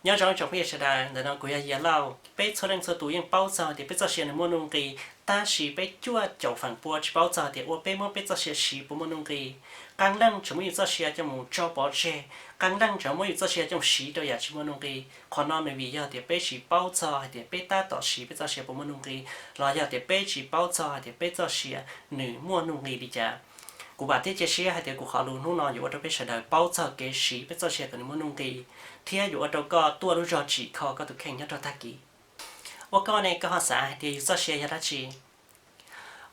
Nyob zoo tsoom phooj ywg sawv daws, ntawm no kuv yog Yias Lauj. Peb txhua leej txhua tus yeej paub txog tias peb txoj sia nws muaj nuj nqis, tab sis peb cuaj caum feem pua tsis paub txog tias ua peb muab peb txoj sia siv puas muaj nuj nqis. Qee leej tseem muab yus txoj sia coj mus tso pov tseg, qee leej tseem muab yus txoj sia coj mus siv rau yam tsis muaj nuj nqis. Qhov no nws vim yog tias peb tsis paub txog hais tias peb tab tom siv peb txoj sia puas muaj nuj nqis, los yog tias peb tsis paub txog hais tias peb txoj sia nws muaj nuj nqis li cas. Kuv vam thiab cia siab hais tias kuv qhov lus hnub no yuav ua rau peb sawv daws paub txog kev siv peb txoj sia kom nws muaj nuj nqis, thiab yuav ua rau koj tuaj lub zog tsim kho koj tus kheej nyob rau tag kis. Ua koj ne, koj ho xav hais tias yus txoj sia yog dab tsi?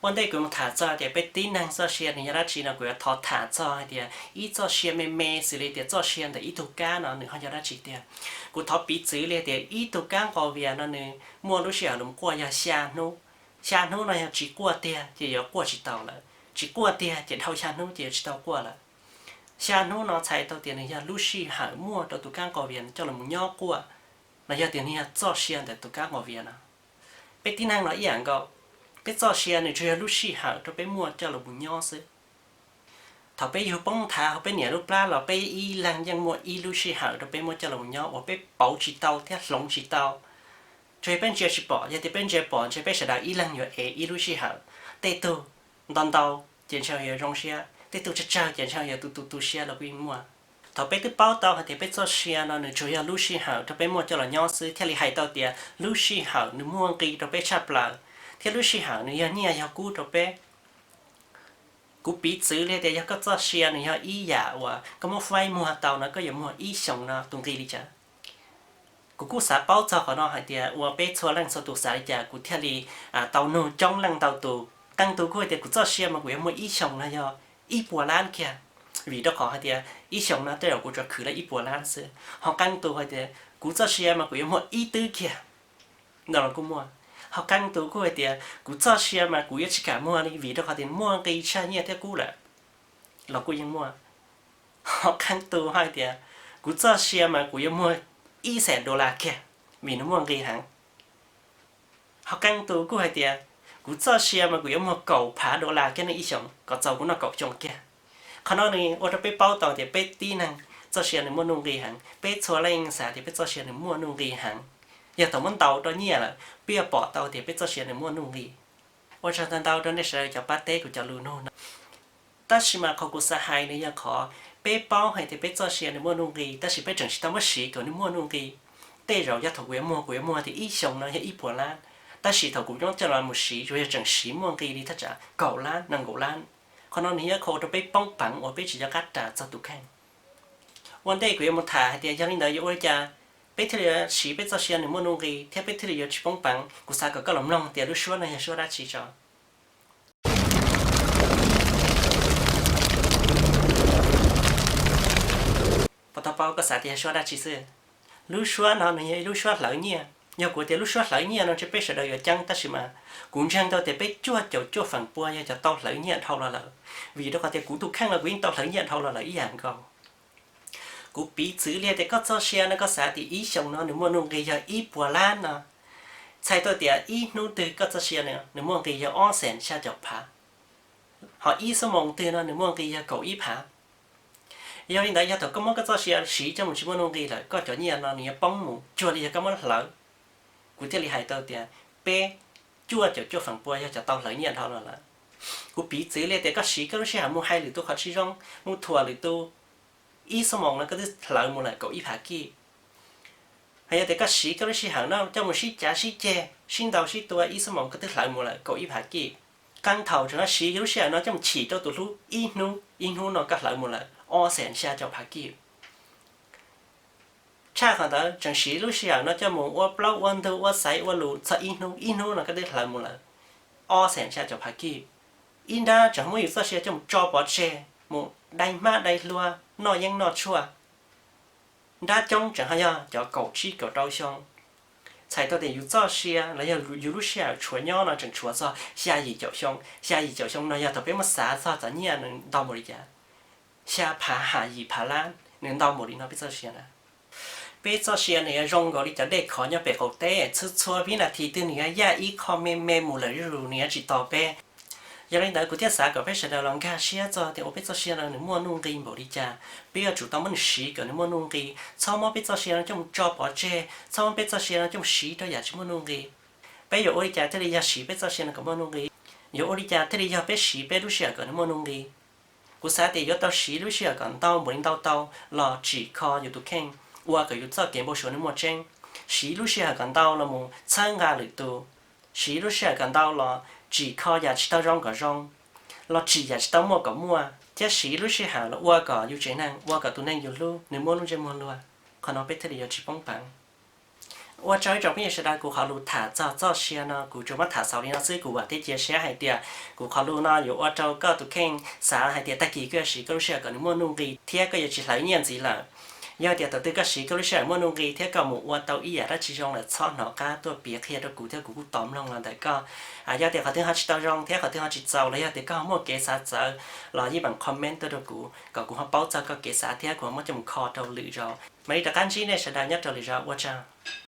Ua ntej kuv mus tham txog tias peb tib neeg txoj sia nws yog dab tsi no, kuv yuav thov tham txog hais tias ib txoj sia me me xws li tias txoj sia ntawm ib tug kab no nws ho yog dab tsi tiag. Kuv thov piv txwv li tias ib tug kab nqos vias no nws muaj lub sij hawm los quaj yog xya hnub. Xya hnub no yog tsis quaj tiag ces yuav quaj tsis tau lawm, tsis quaj tiag ces dhau xya hnub ces yuav tsis tau quaj lawm. Xya hnub no txhais tau tias nws yog lub sij hawm muaj rau tus kab nqos vias coj los nyob quaj, los yog tias nws yog txoj sia ntawm tus kab nqos vias no. Peb tib neeg los ib yam nkaus, peb txoj sia nws tsuas yog lub sij hawm rau peb muaj coj los mus nyob xwb. Thaum peb yug poob nthav hauv peb niam lub plab los peb ib leeg yeej muaj ib lub sij hawm rau peb muaj coj los mus nyob uas peb pauv tsis tau thiab hloov tsis tau. Tsuas yog peb ntsia tsis pom, yog tias peb ntsia pom ntshe peb sawv daws ib leeg yuav ev ib lub sij hawm. Tej tug ntau ntau ces ntshe yuav zoo siab, tej tug tsawg tsawg ces ntshe yuav tu tu tu siab los kuj yeej muaj. Thaum peb twb paub tau hais tias peb txoj sia no nws tsuas yog lub sij hawm rau peb muaj coj los nyob xwb thiaj li hais tau tias lub sij hawm nws muaj nqis rau peb tshaj plaws, thiab lub sij hawm nws yog nyiaj yog kub rau peb. Kuv piv txwv li tias yog koj txoj sia nws yog ib yam uas koj muab faib muag tau no koj yuav muag ib xyoos no tus nqi li cas? Kuv kuj xav paub txog qhov no hais tias ua peb txhua leej txhua tus xav li cas kuv thiaj li tau nug coob leej ntau tus. Qee tus kuj hais tias kuv txoj sia mas kuv yuav muag ib xyoos no yog ib puas lab kiag, vim rau qhov hais tias ib xyoos no tej zaum kuv tsuas khwv lawm ib puas lab xwb. Ho qee tus hais tias kuv txoj sia mas kuv yuav muag ib twb kiag, no los kuj muaj. Ho qee tus kuj hais tias kuv txoj sia mas kuv yuav tsis kam muag li vim rau qhov tias muaj nqi tshaj nyiaj thiab kub lawm, los kuj yeej muaj. Ho qee tus hais tias kuv txoj sia mas kuv yuav muag ib xees dollar kiag vim nws muaj nqi heev. Ho qee tus kuj hais tias kuv txoj sia mas kuv yuav muag kaum phav dollar kiag nws ib xyoos kom txaus kuv noj kaum xyoo kiag. Qhov no nws ua rau peb paub tau tias peb tib neeg txoj sia nws muaj nuj nqi heev, peb txhua leej xav tias peb txoj sia nws muaj nuj nqi heev. Yog thaum muab ntaus rau nyiaj lawm peb yuav pom tau tias peb txoj sia nws muaj nuj nqi. Ua tsaug ntau ntau rau nej sawv daws cov pab teb kuv cov lus nug no. Tab sis mas qhov kuv xav hais nws yog qhov peb paub hais tias peb txoj sia nws muaj nuj nqi tab sis peb tseem tsis tau muab siv kom nws muaj nuj nqi. Tej zaum yog thaum kuv yuav muag kuv yuav muag tias ib xyoos no yog ib puas lab, tab sis thaum kuv nyob coj los mus siv tsuas yog tseem siv muaj nqi li thaj tsam kaum lab nees nkaum lab. Qhov no nws yog qhov ua rau peb poob peev uas peb tsis nco qab ras txog tus kheej. Ua ntej kuv yuav mus tham hais tias yog li ntawd yuav ua li cas peb thiaj li yuav siv peb txoj sia nws muaj nuj nqi thiab peb thiaj li yuav tsis poob peev, kuv xav kom koj los mloog tias lub suab no yog suab dab tsi tso. Puas tau paub koj xav tias yog suab dab tsi xwb? Lub suab no nws yog ib lub suab hlawv nyiaj. Yog kuv tias lub suab hlawv nyiaj no ntshe peb sawv daws yuav ceeb tab sis mas kuv ntseeg tau tias peb cuaj caum cuaj feem pua yog cov tau hlawv nyiaj dhau los lawm, vim rau qhov tias kuv tus kheej los kuv yeej tau hlawv nyiaj dhau los lawm ib yam nkaus. Kuv piv txwv li tias koj txoj sia no koj xav tias ib xyoos no nws muaj nuj nqi yog ib puas lab no, txhais tau tias ib hnub twg koj txoj sia nws muaj nqi yog ob xees xya caum phav, ho ib xuab moos twg no nws muaj nqi yog kaum ib phav. Yog li ntawd yog thaum koj muab koj txoj sia siv coj mus tsis muaj nuj nqi lawm koj cov nyiaj no nws yuav poob mus cuag li yog koj muab hlawv. Kuv thiaj li hais tau tias peb cuaj caum cuaj feem pua yog cov tau hlawv nyiaj dhau los lawm. Kuv piv txwv li tias koj siv koj lub sij hawm mus hais lwm tus qhov tsis zoo, mus thuam lwm tus, ib xuab moos no koj twb hlawv mus lawm kaum ib phav kij. Hos yog tias koj siv koj lub sij hawm no coj mus sib cav sib ceg sib ntaus sib tua ib xuab moos koj twb hlawv mus lawm kaum ib phav kij. Qee thaum tseem siv lub sij hawm no coj mus chim rau tus hlub ib hnub, ib hnub no koj hlawv mus lawm ob xees xya caum phav kij. Tshaj qhov ntawd tseem siv lub sij hawm no coj mus ua plaub ua ntug ua xaiv ua lus txog ib hnub, ib hnub no koj twb hlawv mus lawm ob xees xya caum phav kij. Ib nrab tseem muab yus txoj sia coj mus tso pov tseg mus dai hmab dai hlua, noj yeeb noj tshuaj. Nrab coob tseem ho yog cov kaum tsib kaum rau xyoo. Txhais tau tias yus txoj sia los yog yus lub sij hawm tshuav nyob no tseem tshuav txog xya yim caum xyoo. Xya yim caum xyoo no yog thaum peb muab xav txog txom nyaj nws ntau npaum li cas, xya phav ha yim phav lab, nws ntau npaum li no peb txoj sia na. Peb txoj sia nws yuav zoo nkaus li cov dej khov nyob pem qaum teb, txhua txhua vib nas this twg nws yuav yaj ib qho me me mus lawm zuj zus nws yuav tsis tos peb. Yog li ntawd kuv thiaj xav kom peb sawv daws los nkag siab txog tias ua peb txoj sia no nws muaj nuj nqis npaum li cas, peb yuav tsum tau muab nws siv kom nws muaj nuj nqis, txhob muab peb txoj sia no coj mus tso pov tseg, txhob muab peb txoj sia no coj mus siv rau yam tsis muaj nuj nqis. Peb yuav ua li cas thiaj li yog siv peb txoj sia no kom muaj nuj nqis? Yuav ua li cas thiaj li yog peb siv peb lub sij hawm kom nws muaj nuj nqis? Kuv xav tias yuav tau siv lub sij hawm kom ntau npaum li ntau tau los tsim kho yus tus kheej, ua kom yus txoj kev npau suav nws muaj tseeb. Siv lub sij hawm kom ntau los mus txhawb nqa lwm tus, siv lub sij hawm kom ntau los tsim kho yam tsis tau zoo kom zoo, los tsim yam tsis tau muaj kom muaj, thiab siv lub sij hawm los ua kom yus tsev neeg, ua kom tus neeg yus hlub nws muaj lub ntsej muag luag. Qhov no peb thiaj li yuav tsis poob peev. Ua tsaug ib tsoom phooj ywg sawv daws, kuv qhov lus tham txog txoj sia no kuv tsuas muab tham xaus li no xwb. Kuv vam thiab cia siab hais tias kuv qhov lus no yuav ua rau koj tus kheej xav hais tias tag kis koj yuav siv koj lub sij hawm kom nws muaj nuj nqis thiab koj yuav tsis hlawv nyiaj ntxiv lawm. Yog tias thaum twg koj siv koj lub sij hawm muaj nuj nqis thiab koj mus ua tau ib yam dab tsi zoo lawm, txhob hnov qab tuaj piav qhia rau kuv thiab kuv kuj tos mloog los ntawm koj. Yog tias qhov twg ho tsis tau zoo thiab qhov twg ho tsis txaus los yog tias koj ho muaj kev xav txawv los yeej meem comment tuaj rau kuv kom kuv ho paub txog koj kev xav thiab kuv ho muab coj mus kho rau lwm zaus. Mam li rov qab ntsib nej sawv daws nyob rau lwm zaus, ua tsaug.